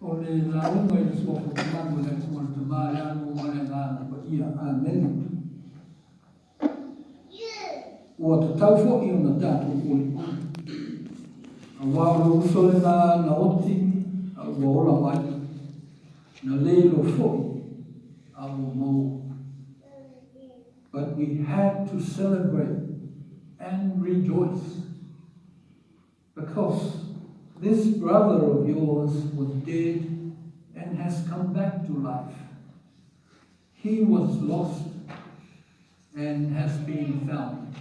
O le lauga i le Suafa Mamalu o le Atua le Tama, le Alo ma le Agaga Paia. Amene. Ua tatau foi ona tatou olioli, aua o lou uso lena na oti a ua ola mai, na le iloa foi a ua maua. But we had to celebrate and rejoice because this brother of yours was dead and has come back to life. He was lost and has been found.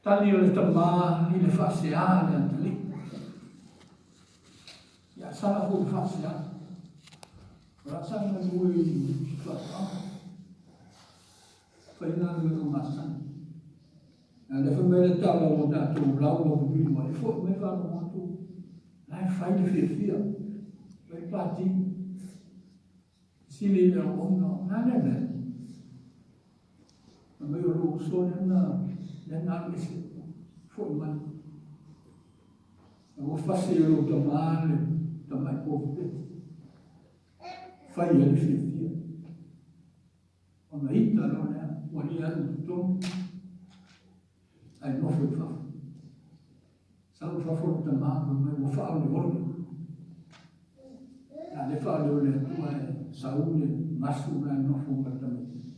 Tali o le tama i le faasea a le atalii. Ia sala foi le faasea. O la sa galue i faatoaga. Fai galuega masani. A lea fai mai le tala ua tatou laulauina ai foi mai faalogo atu la e fai le fiafia, fai le pati. Sili i le auauna, o le a lea mea? Fai mai o lou uso lea na, lea na alu ese, foi mai. A ua fasi e lou tama le tamai povi peti. Fai ai le fiafia. Ona ita loa lea, ua le alu i totonu, ae nofo i fafo. Sau i fafo le tama, fai mai ua faaoleole. A le faaoleole atu ae sau le gasu la e nofo ma le tamaitiiti.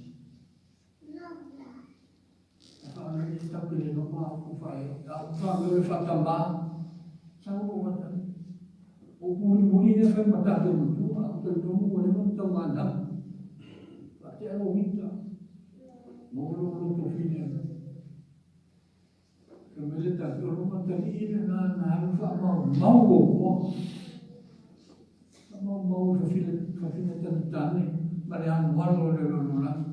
E faaoleole e tau ke le loma au ku faae, a u faaoleole faatama, sau lou ata. O mulimuli lea fai ma tatou matua, a o talitonu ua leva ona tauanau. Faatea lou ita, maua lou loto filemu. Fai mai le tali, o lou atalii lena na alu faamaumau ou moa. Faamaumau i fafine tane ma le anoano o le lalolagi.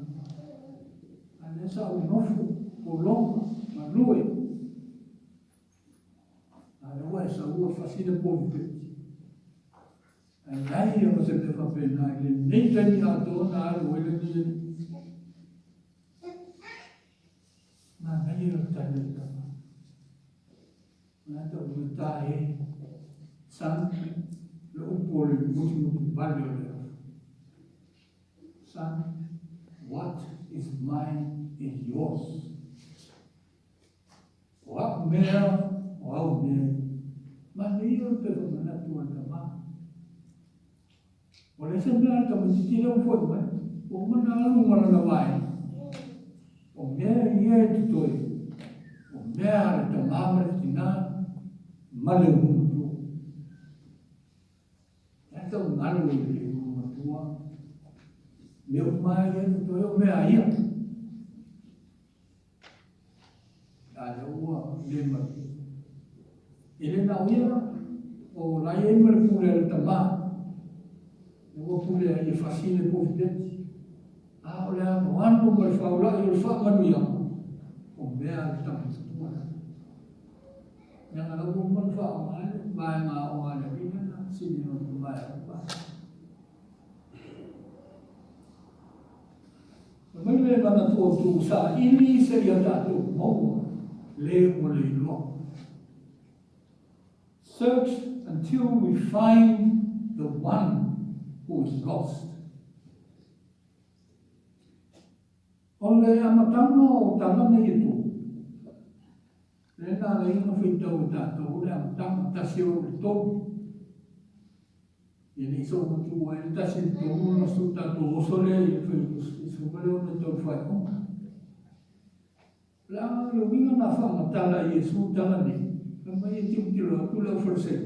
A lea sa ou nofo, pologa, galue. A lea ua e saua fasi le povi peti. Ae leai lava se mea faapena i lenei taimi atoa na alu ai lenei alii. Manaia le tali a le tama. O le a tau le ta e son, le upu o le mutumutu vale o le alofa. Son, what is mine is yours. O au mea, o au mea. Manaia le toe faamanatu a le tama. O le isi mea a le tamaitiiti lea ua foi mai, ua uma ona alu ma lana vaega. O mea ia e totoe, o mea a le tama ma le tina ma le ulu matua. E a tau galo i le ulu matua, mea uma ia e totoe o mea a ia. A lea ua le malie. E le na o ia la, o la e i ai ma le pule a le tama. Lea ua pule ai e fasi le povi peti. A o le anoano ma le faulai o le faamanuiaga, o mea a le tama matua la. Leaga la ua uma ona faaaoga le vaega aoga a le alii lea na sili ona mavae atu. Fai mai le manatu autu, saili seia tatou maua le ua le iloa. Search until we find the one who is lost. O le amataga o tala nei e tolu, lea na ala ai ona faitau e tatou le amataga, 1 6 3. E le i soona ai le 1 i le 3 ona su tatou oso lea i le susuga lea ona tau faaiuga. O le a le uiga na faamatala e Iesu tala nei, fai mai e tilotilo atu le auFarisai,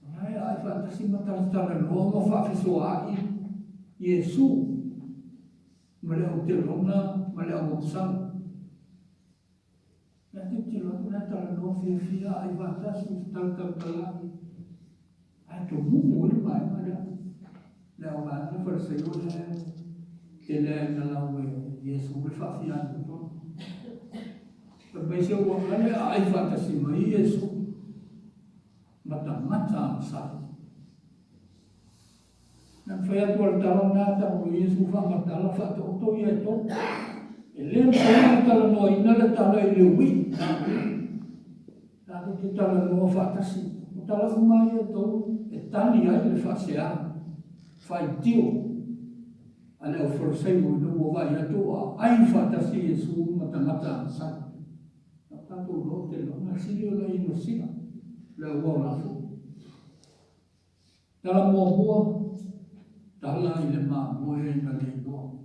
o la e ae faatasi ma talatalanoa ma faafesoaai Iesu ma le autelona ma le auamusala. Ia tilotilo atu la e talanoa fiafia ai faatasi, talatalai, ae tomumu ai le vaega lea. Le au vaega le Fariseio lea e tele ai ina lau e Iesu le faafia amiotonu. Fai mai se ua ale aai faatasi mai Iesu ma tagata agasala. Na fai atu a le tala lena tau o Iesu faamatala faataoto ia e tolu. E le mafai ona talanoaina le tala i le uiga. Tatou te talanoa faatasi. O tala uma ia e tolu e tali ai le faasea faitio a le aufalasaio ina ua vaai atu o aai faatasi Iesu ma tagata agasala. Na o tatou iloa ou te lagona e sili ona inosi'a le auao lafoga. Tala muamua, tala i le mamoe na le iloa.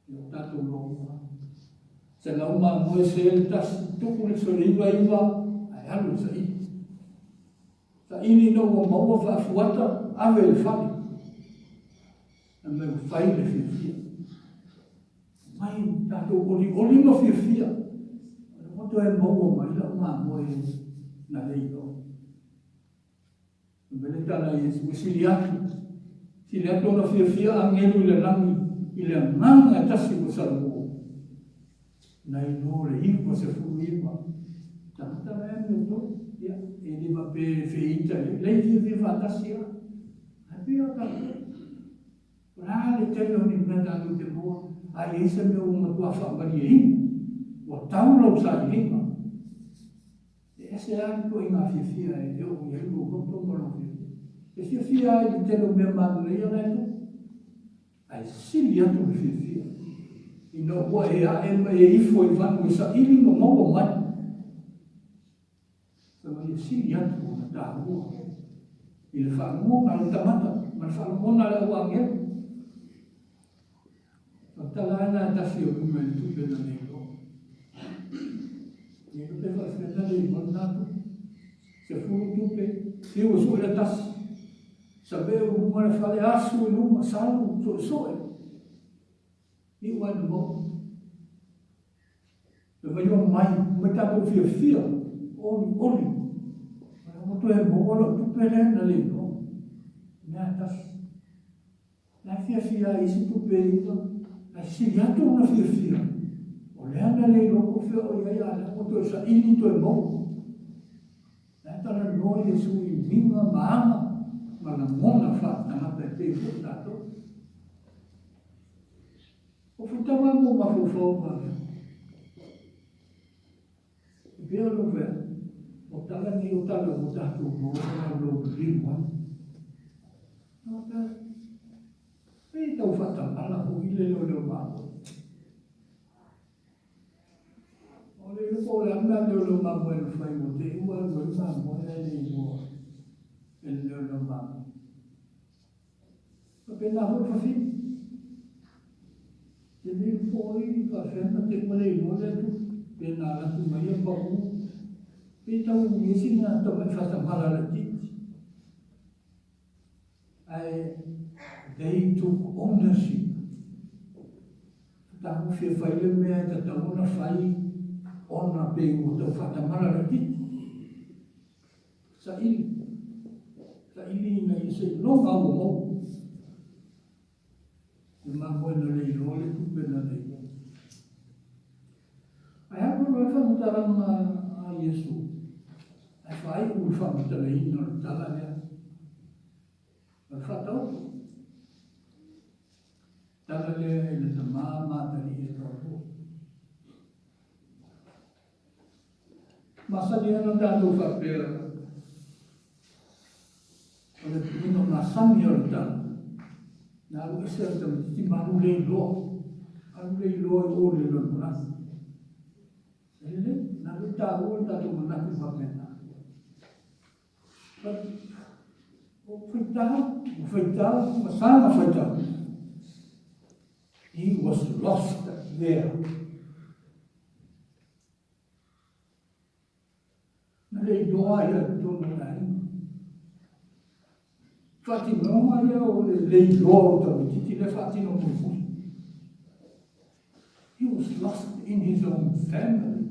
Ia o tatou iloa uma. Selau mamoe se le tasi, tuu le soleiva iva, ae alu e saili. Saili ina ua maua faafuata, ave i le fale. Fai mai ua fai le fiafia. Mai tatou olioli ma fiafia. O lea ua toe maua mai lau mamoe na le iloa. Fai mai le tala a Iesu, e sili atu, sili atu ona fiafia agelu i le lagi i le agaga e tasi ua salamo, nai lo le 99 tagata la e amiotonu. Ia, e le faapea e feita i ai, leai e fiafia faatasi lava. Ae pei o tatou, o le a le tele o ni mea tatou te maua, a i ai se mea ua matua faamalieina, ua tau lau sailiga, E ese lava le ituaiga fiafia e oo i ai lou loto ma lou fiafia. E fiafia lava i le tele o mea manaia la e tupu, ae sili atu le fiafia ina ua e ae ma e ifo i vanu e saili ma maua mai. Fai mai e sili atu ona taua i le faalogona a le tagata ma le faalogona a le au agelu. O le tala lava lena e tasi e uiga i le tupe na le iloa. Le iloa pe faafefea na le iloa lena tupe. 10 tupe, fiu e sue le tasi. Saveu i luga le fale, asu i luga, salu, suesue. Iu lava ina maua. Fai mai omai, omai tatou fiafia, olioli. O lea ua toe maua lau tupe lea na le iloa. Mea e tasi. La e fiafia ai isi tupe e iva, ae sili atu ona fiafia, o lea na le iloa po o fea o i ai, a o lea ua toe saili toe maua. La e talanoa Iesu i uiga ma aga ma lagona faaletagata e pei foi o tatou. O faitau lava ma ou mafaufau faapea. E pei ona ou fai atu, o tala nei o tala ua tatou maua ma laulauliu ai. Pei e tau faatamala foi le leoleo mamoe. O le iloa po o le a le mea a le leoleo mamoe na fai ua te i ua alu ai le mamoe ae le iloa e le leoleo mamoe. Faapena foi le fafine. Te le iloa po o ai faapefea na te i ua le iloa lea tupe. Pe na alu atu ma ia pau pe tau i ai sina tamai faatamala laitiiti. Ae they took ownership. Taofi e fai le mea e tatau ona fai ona pei ua tau faatamala laitiiti. Saili. Saili ina ia seiloga ua maua. Le mamoe na le iloa le tupe na le iloa. Ae alu alu ai le faamatalaga a Iesu, ae faaiu le faamatalaina o le tala lea. O le faataoto. Tala lea i le tama ma atalii e toalua. Masani lava ona tatou faapea, o le uiga masani o le tala, na alu ese le tamaitiiti ma alu le iloa, alu le iloa i o i le lalolagi. E lelei, na alu taua le tatou manatu faapena. But, o faitau, o faitau, ma saga faitau. He was lost there. Na le iloa ia i totonu o le aiga. Faatinoga ia o le le iloa o le tamaitiiti lea faatino mulimuli. He was lost in his own family.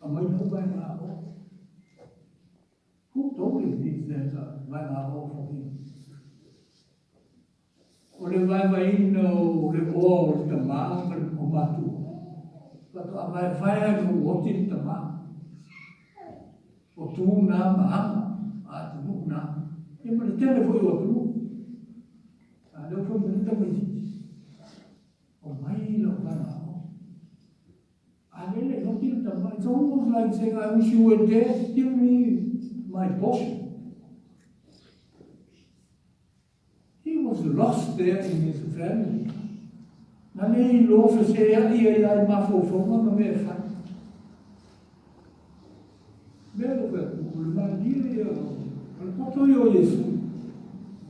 Aumai lau vaega o. Who told him he there's a vaega o for him? O le vaevaeina o le oa o le tama ma le o matua, faatoa vaevae lava ina ua oti le tama. O tu na ma aga a atunuu na, ia ma le tele foi o atunuu. A lea ua fai mai le tamaitiiti, Omai lau vaega o. A lele e oti le tama. It's almost like saying, I wish you were dead, give me my portion. He was lost there in his family. Na le iloa feseai ai ia i mafaufauga ma mea e fai. Mea o fai atu, o le malie ia, o le poto ia o Iesu.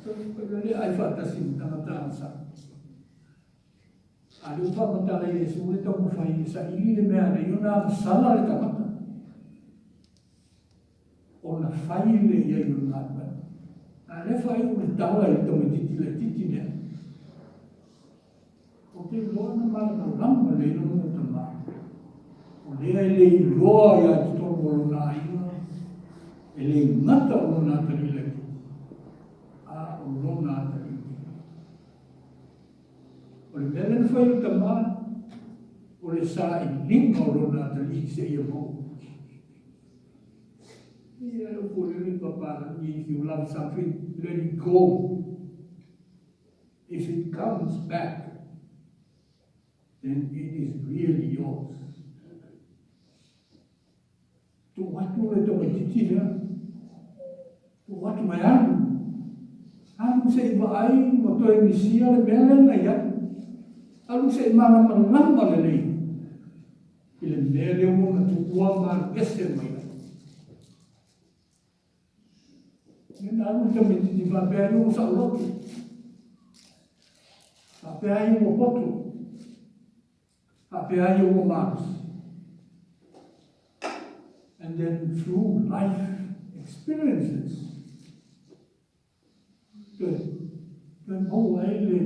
Na le ai faatasi ma tagata agasala. A lea ua faamatala e Iesu le taumafai e saili le mea a le ona agasala le tagata. Ona fai lea i ai o le galuega. A lea faaiu le tala i le tamaitiiti laitiiti lea. Ou te iloa na malamalama lelei lona tama. O lea e le iloa ia i totonu o lona aiga, e le gata o lona atalii laitiiti, a o lona atalii tele. O le mea lea na fai e le tama, o le sailiga o lona atalii seia maua. Ia le upu lele papalagi, if you love something, let it go. If it comes back, then it is really yours. Tuu atu le tamaitiiti lea. Tuu atu e alu. Alu se i vaai ma toe misia le mea lea na i ai. Alu se i malamalama lelei i le mea lea ua na tuua ma alu ese mai ai. Ia na alu le tamaitiiti faapea ai ua saoloto. Faapea ai ua poto. Faapea ai ua malosi. And then through life experiences, toe, toe maua ai le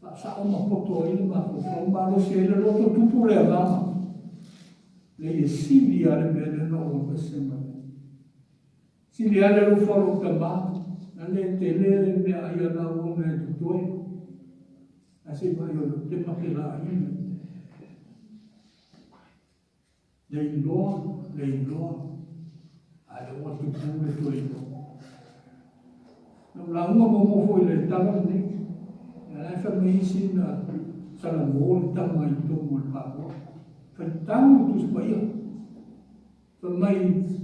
faasao ma poto ai le mafaufau, malosi ai le loto, tupu le agaga. Leai e sili lava le mea lea na ou alu ese mai ai. Sili lava le alofa o lou tama, na le tele le meaai a lau ona e totoe. Ae se i vaai o lea ou te mate laina. Le iloa, le iloa, a lea ua tupu le toe iloa. Na ou lauga muamua foi i le tala lenei, ia la e fai mai isi na salamo le tama i totonu o le pamoa. Faitau le Tusi Paia, fai mai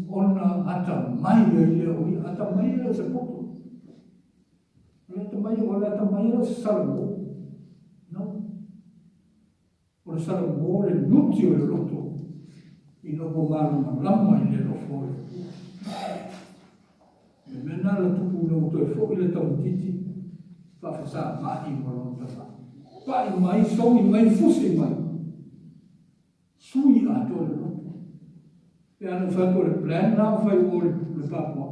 ona atamai ai lea o ia, atamai e le o se poto. O le atamai, o le atamai e le o se salamo. No. O le salamo le nuti o le loto ina ua malamalama i le alofa o le Atua. O le mea lena na tupu ina ua toe foi le tamaitiiti faafesamaai ma lona tama. Pai mai, sogi mai, fusi mai. Sui atoa le loto. Pe ana ou fai atu o le plan lena ua fai ua o le Papua.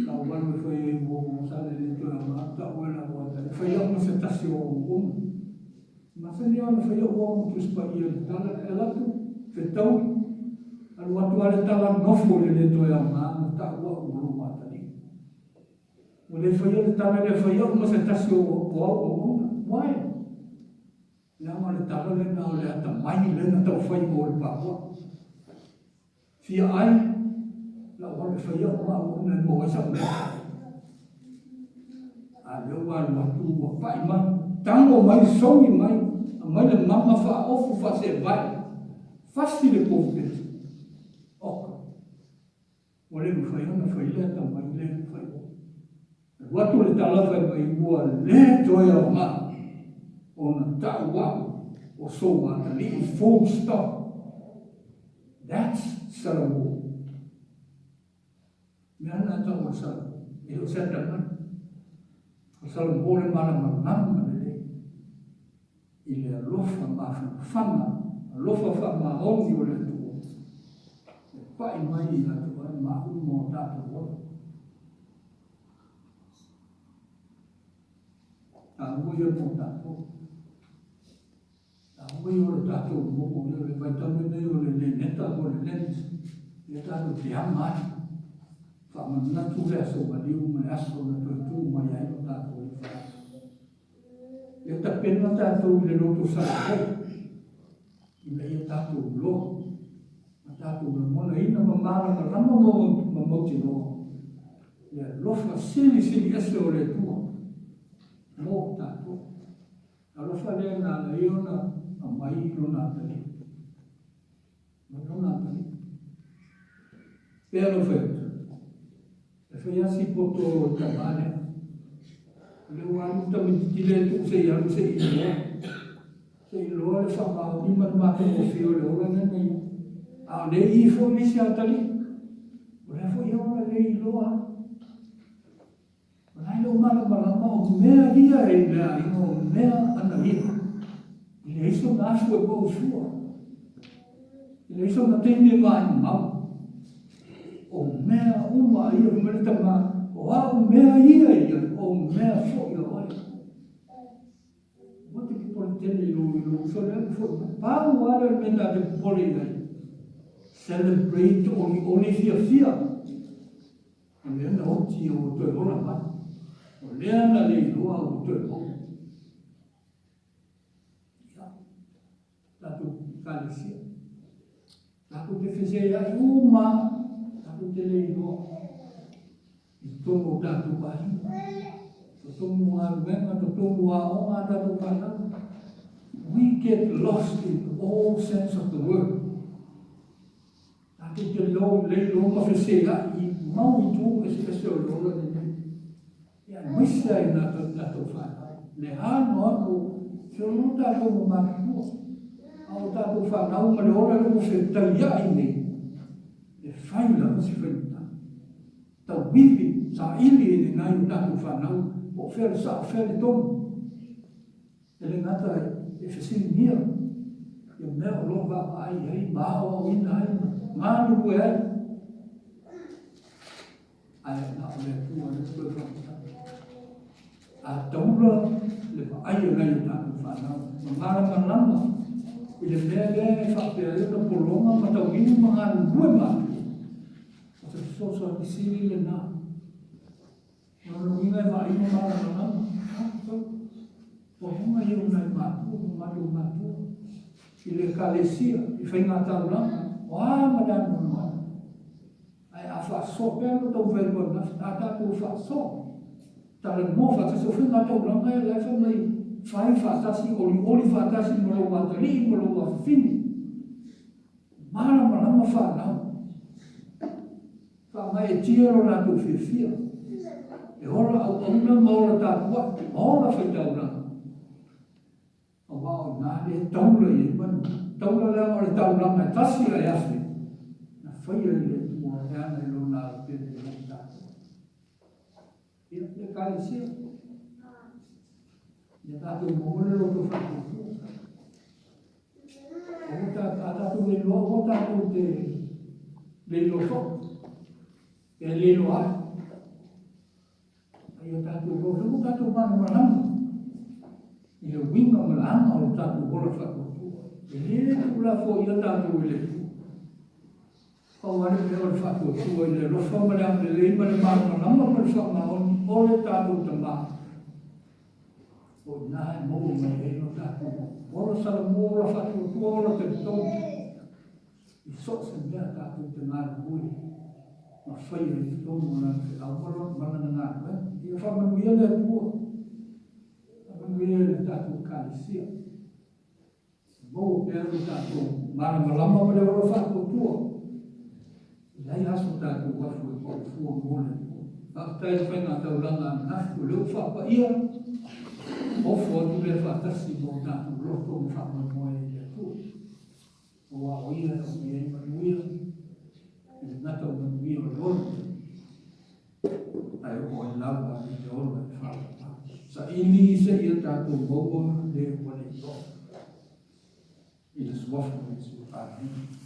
Sa ou alu e fai ai ua o sa le le toe aoga tau ai lau atalii. Fai au ma se tasi o auauna. E masani lava ona fai au au ma Tusi Paia i le tala lea. E alu atu, fetaui, alu atu lava le tala nofo i le le toe aoga na tau au o lou atalii. Ua le faia le tala lea, fai au ma se tasi o au auauna. Why? Leaga o le tala lena o le atamai lea na taufai mo le Papua. Fia ai, lau alu e fai au ma auauna e maua ai sau mea. A lea ua alu atu ua pai mai, tago mai, sogi mai, aumai le mama faaofu faaseevae, fasi le povi peti. Oka. Ua le mafai ona fai le atamai lea na fai ai. Alu atu le tala fai mai ua le toe aoga ona tau au o sou atalii full stop. That's Salamo. Mea na tau o le Salamo. E le o se atamai. O Salamo le malamalama lelei i le alofa mafanafana, alofa faamaoni o le Atua e pai mai ia te oe ma au ma o tatou ola. Taua ia mo tatou. Taua ia o le tatou momo ia le vaitau lenei o le leneta mo le Lent, ia tatou te ama ai. Faamanatu le aso maliu ma le aso na toe tu mai ai lo tatou Alii Faaola. Ia tapena tatou i le loto salamo ina ia tatou iloa ma tatou lagonaina ma malamalama ma mautinoa le alofa silisili ese o le Atua mo tatou. Alofa lea na ala ai ona aumai Lona Atalii. Pea lou fai atu, e fai lava si poto o le tama lea. O lea ua alu le tamaitiiti lea e tuu se i alu se i iloa. Se i iloa le faamaoni ma le matagofie o le ola lea na i ai. A o lea e i i foi le isi atalii. O lea foi e ola e le iloa lava. O la e le o malamalama o mea ia e i le aiga o mea ana ia. E leai sona afu e pau fua. E leai sona taimi e maimau. O mea uma a ia, fai mai le tama, o au mea ia e i ai, o mea foi a oe. Aua te popole tele i lou, i lou uso lea ua foi mai. Pau lava lea o le mea ta te popole i ai. Celebrate olioli fiafia. O lea na oti ia ua toe ola mai. O lea na le iloa ua toe maua. Ia, tatou Ekalesia. Tatou te feseai uma, tatou te le iloa i totonu o tatou aiga, totonu o galuega, totonu o aoga a tatou fanau. We get lost in all sense of the word. Tatou te le iloa ma feseai i mau itu eseese o le ola lenei. Ia aemaise ai nā tatou fanau. Le anoano feoloolo tatou ma matutua. A o tatou fanau ma le ola lea ua fetaiai nei, e fai lava si faigata. Tauivi, saili i nai o tatou fanau po o fea le sao, fea le tonu. E le gata e fesiligia ia mea o lo o vaavaai i ai ma aoaoina ai ma galulue ai, ae na o le Atua lea toe faamatala. A taula le vaai a nai o tatou fanau ma malamalama i le mea lea e faapea ai ona pologa ma tauivi ma galulue matutua, o se fesoasoani sili lena. O lona uiga e vaai ma malamalama. Ua ia o nai matua ma matou matua i le Ekalesia, i faigataulaga, o a ma le anoanoai. Ae a faasoa pea lo taumafai atu ananafi, a tatou faasoa, talanoa faatasi, o faigataulaga e la e fai mai fai faatasi, olioli faatasi ma lou atalii ma lou afafine. Malamalama fanau. Faamaeetia lo latou fiafia, e ola auauna ma ola tapuai, ma ola faitaulaga, aua o i ina lea e taula i ai manuia. Taula leaga o le taulaga e tasi ae afe, na faia e le Atua e ana i Lona alo pele mo i tatou. Ia, le Ekalesia, ia tatou maua le loto faatuatua. Aua ta, a tatou le iloa, aua tatou te le iloa foi, pe le iloa ai. A ia tatou iloa, lea ua tatou malamalama i le uiga ma le aga o le tatou ola faatuatua. E le tuulafoaia tatou e le Atua. Pau lava le mea o le faatuatua i le alofa ma le agalelei ma le malamalama ma le faamaoni o le tatou Tama. O i ina e maua mai ai lo tatou ola salamo, ola faatuatua, ola talitonu i so o se mea tatou te galulue ma faia i totonu o Lana feau ma Lana galuega. Ia faamanuia le Atua, faamanuia i le tatou Ekalesia. Maua pea lo tatou malamalama ma le ola faatuatua. E leai aso tatou afu e pau fua mo le Atua. Faafetai i le faiga taulaga ananafi, o lea ua faapaia, ofo atu lea faatasi ma o tatou loto ma faamoemoe i le Atua. Aua o Ia e aumai ai manuia, e le gata o manuia o le ola, ae oo ai lava i le ola e faapaupau. Saili seia tatou maua le ua le iloa i le suafa o Iesu. Amene.